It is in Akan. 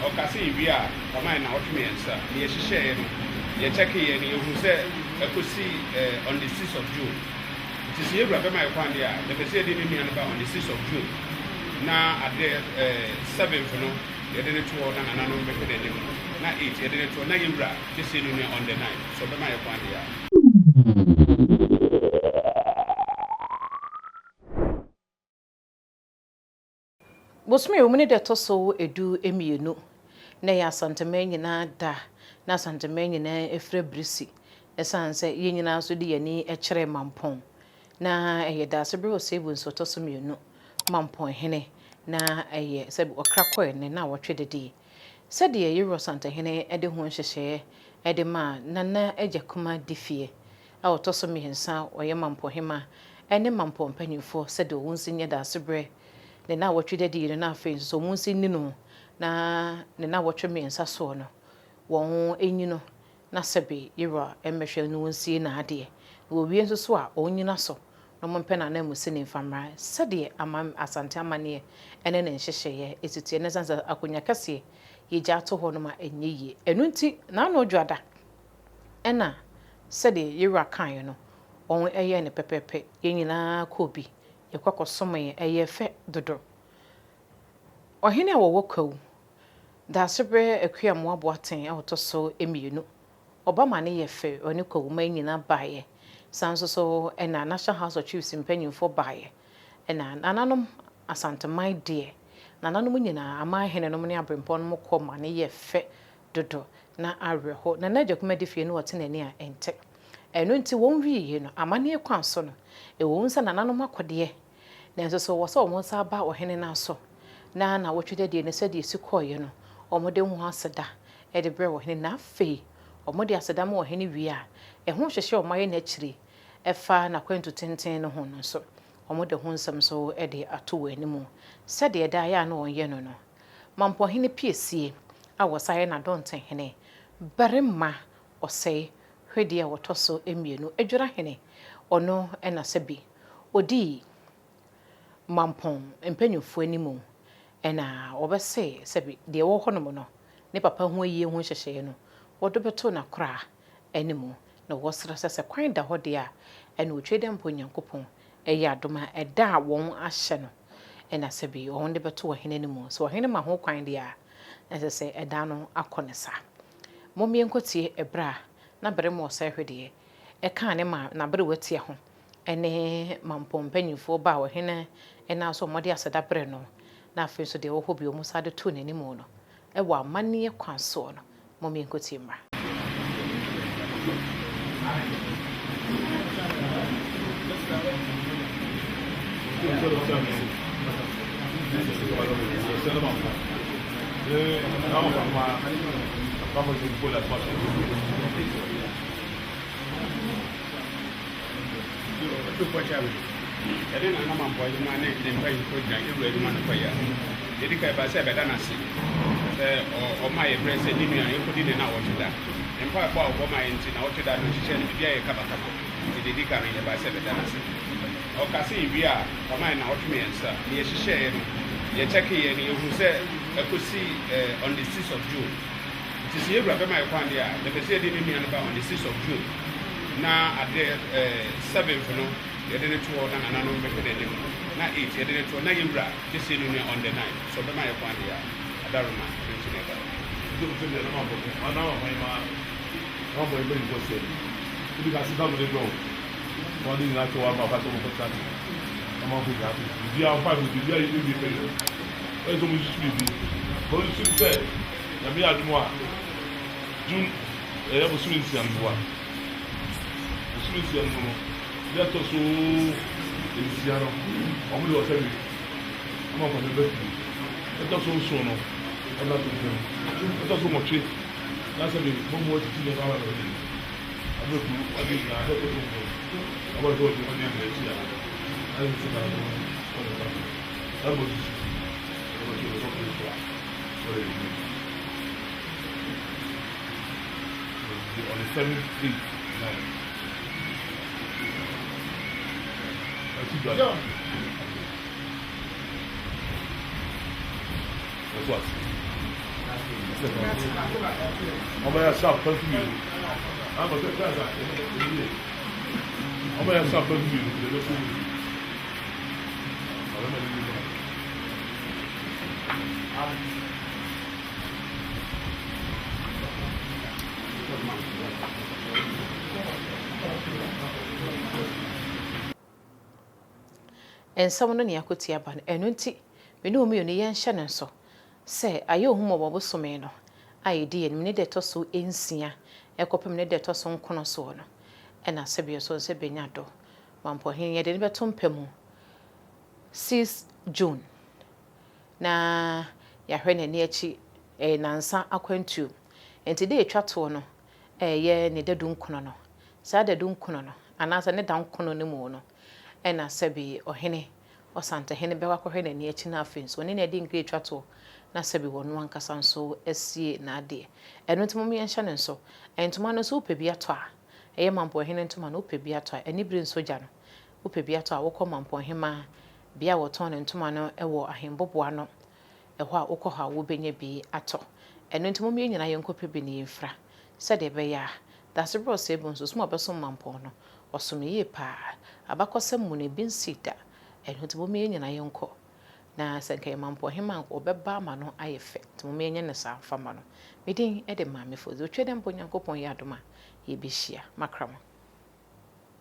Ɔkasee wie a, ɔma yɛn nnawɔtwe mmiɛnsa. Nea yɛhyehyɛeɛ no, yɛkyɛkeeɛ no, yɛhuu sɛ ɛkɔsi on the sixth of June. Nti sɛ yɛn wura bɛma yɛn kwan deɛ a, yɛpɛ sɛ yɛde ne nua no ba on the sixth of June, na adeɛ seventh no yɛde no to hɔ na nananom bɛhwɛ n'anim, na eighth yɛde no to hɔ na yɛn wura bɛsie ne nua on the ninth, sɛ ɔbɛma yɛn kwan deɛ a. Bosome a ɛwɔ mu ne da ɛtɔ so 12 na ɛyɛ Asanteman nyinaa da na Asanteman nyinaa fira birisi ɛsiane sɛ yɛn nyinaa nso de yɛn ani kyerɛ Mampɔn na ɛyɛ Daasebrɛ Oseibu nso ɔtɔ so mmienu Mampɔn hene na ɛyɛ sɛ ɔkra kɔɛ ne naawɔtwe dede sɛdeɛ Yewura Ɔsantehene de ho nhyehyɛeɛ de maa Nana Agyakuma Difie a ɔtɔ so mmiɛnsa ɔyɛ Mampɔhema ne Mampɔn mpanyinfoɔ sɛdeɛ wɔn nsi nyɛ Daasebrɛ ne nnawɔtwe da dii no na afei nso sɛ wɔn nsi nni no na ne nnawɔtwe mmiɛnsa soɔ no wɔn nyi no na sɛbe yewura mmɛhwɛ na wɔnsie n'adeɛ na wɔwie nso so a wɔn nyina so na wɔn mpɛ n'ananmusini mfa mmra sɛdeɛ ama Asante amanneɛ ne ne nhyehyɛeɛ si teɛ na ɛsiane sɛ akonnwa kɛseɛ yɛgya ato hɔ nom a ɛnyɛ yie ɛno nti n'ano dwoada ɛna sɛdeɛ yewura kaeɛ no wɔn yɛɛ no pɛpɛpɛ yɛn nyinaa kɔɔ bi Yɛkɔ kɔsomee, ɛyɛɛ fɛ dodo. Ɔhene a wɔwɔ Kwawu, Daasebrɛ Akuamoah Boateng a ɔtɔ so mmienu, ɔba ma no yɛ fɛ, ɔne Kwawu man nyinaa baeɛ. Saa nso so na National House of Chiefs mpanyimfoɔ baeɛ. Ɛna nananom Asanteman deɛ, nananom nyinaa, aman henenom ne aberempɔnom kɔ ma no yɛ fɛ dodo. Na awerɛho. Nana Agyakum Adifie no ɔte n'ani a ɛnte. Ɛno nti wɔn wieeɛ no, amanneɛ kwan so no, ɛwom sɛ nananom akɔdeɛ, nanso so wɔ sɛ wɔn nsa ba ɔhene no aso, na nnawɔtwe dadie no sɛdeɛ ɛsi kɔeɛ no, wɔde ho aseda de brɛ ɔhene, na afei wɔde aseda ma ɔhene wie a, ɛho nhyehyɛɛ a wɔayɛ no akyire ɛfa n'akwantu tenten no ho no nso, wɔde ho nsɛm nso de ato wɔn anim sɛdeɛ daa yɛ a na wɔyɛ no no. Mampɔhene Piesie a wɔsan yɛ n'adɔntehene barima Ɔsɛe Hwedeɛ a ɔtɔ so mmienu, Adwirahene, ɔno na sɛbi ɔdii Mampɔn mpanyimfoɔ anim na wɔbɛsee sɛbi deɛ ɛwɔ hɔnom no, ne papa ho ayie ho nhyehyɛeɛ no, wɔde bɛto n'akoraa anim na wɔsrɛ sɛ sɛ kwan da hɔ deɛ a, ɛne Otwedeɛmpa Onyankopɔn yɛ adom a ɛda a wɔn ahyɛ no na sɛbi wɔn de bɛto ɔhene anim. Sɛ ɔhene ma ho kwan deɛ a, na ɛsɛ sɛ ɛda no akɔ ne saa. Mom yɛnkɔtie ɛberɛ a na Berem wɔ sɛhwedeɛ ɛkaa ne ma n'aberewa tia ho ne Mampong mpanyinfoɔ baa ɔhene nan so a wɔde aseda brɛ no na afei nso deɛ ɛwɔ hɔ bio wɔsan de too n'anim no wɔ amanneɛ kwan soɔ no. Mom yɛnkɔtie mmra. Yɛde Nana Mampong adwuma ne ne mpanyimfo gyina yɛn wura adwuma no kɔyɛ a, nea edi kan ɛbae sɛ yɛbɛda no ase sɛ ɔmaa yɛn bere sɛ ne nua yɛnkodi ne nnawɔtwe da. Ne mpaebɔ a ɔbɔ maa yɛn nti, nnawɔtwe da no nhyehyɛe no biribiara yɛɛ kamakama. Enti nea edi kan no, yɛbae sɛ yɛbɛda no ase. Ɔkasee wie a, ɔmaa yɛn nnawɔtwe mmiɛnsa. Nea yɛhyehyɛeɛ no, yɛkyɛkeeɛ no, yɛhuu sɛ ɛkɔsi on the sixth of June. Nti sɛ yɛn wura bɛma yɛn kwan deɛ a, yɛpɛ sɛ yɛde ne nua no ba on the sixth of June, na adeɛ seventh no yɛde no to hɔ na nananom bɛhwɛ n'anim, na eighth yɛde no to hɔ na yɛn wura bɛsie ne nua on the ninth. Sɛ ɔbɛma yɛn kwan deɛ a, adaworoma, ɛno nti na yɛbaeɛ. Nyame yɛ adom a, June ɛyɛ bosome nsia no mu a, bosome nsia no mu no, da ɛtɔ so nsia no, wɔn de ɔsɛ wie ama nkwadaa bɛ fie. Ɛtɔ so nson no, ɛna to ntɛm. Ɛtɔ so nwɔtwe, na sɛ de mo mu atiti nneɛma ama no de, abɛ kuru ɔde nyinaa, ɛtɔ so nson, ɔbɛ sɛ ɔde ɔde nyinaa akyi a, na yɛ sɛ na ɔde ba so, na bɔ susu, ɔbɛ so ɔbɛ so a. On the seventh, eighth, ninth. That's what. Ɔbɛyɛ sharp pɛnso mmienu. Ama sɛ class a ɛyɛ. Ɔbɛyɛ sharp pɛnso mmienu na ɛbɛkɔ mu. Ɔbɛma ne bi. Nsɛm no ne akotia ba no. Ɛno nti, me ne wo mmienu yɛnhyɛ no nso sɛ ayɛ ohummɔbɔ bosome no a ɛdi anim ne da ɛtɔ so nsia kɔpem ne da ɛtɔ so nkono soɔ no, ɛna sɛdeɛ ɔsɔ sɛ bɛnya dɔ. Mampɔhene yɛde no bɛto mpa mu 6 June na yɛahwɛ n'ani akyi, ɛyɛ nansa akwantuo. Nti da ɛtwa toɔ no ɛyɛ ne da dunkono no. Saa da dunkono no anaasɛ ne da nkono no mu no, ɛna sɛbi ɔhene Ɔsantehene bɛkɔ akɔhwɛ n'ani akyi na afei nso ɔne no adi nkra atwa toɔ na sɛbi ɔno ankasa nso asie n'adeɛ. Ɛno nti mom yɛnhyɛ no nso. Ntoma no nso wopɛ bi atɔ a, ɛyɛ Mampɔnhene ntoma no wopɛ bi atɔ a, anibere nso gya no. Wopɛ bi atɔ a wokɔ Mampɔnhemaa bea a wɔtɔn ne ntoma no wɔ Ahemboboa no, ɛhɔ a wokɔ hɔ a wobɛnya bi atɔ. Ɛno nti mom yɛn nyinaa yɛnkɔpɛ bi na yɛmfira sɛdeɛ ɛbɛyɛ a Dasebrɛ Ɔsɛebu nso som a ɔbɛsom Mampɔn no, ɔsom yie paa. Abakɔsɛm mu no, ebi nsii da. Ɛno nti momma yɛn nyinaa yɛnkɔ. Na sɛ nka yɛ Mampɔn hemmaa anka ɔbɛba ama no ayɛ fɛ. Nti momma yɛnyɛ no saa mfa mma no. Me din de Maame Fodzi. Otwa dɛ mpo Nyankopɔn yɛ adom a, yɛbɛhyia. Makra mo.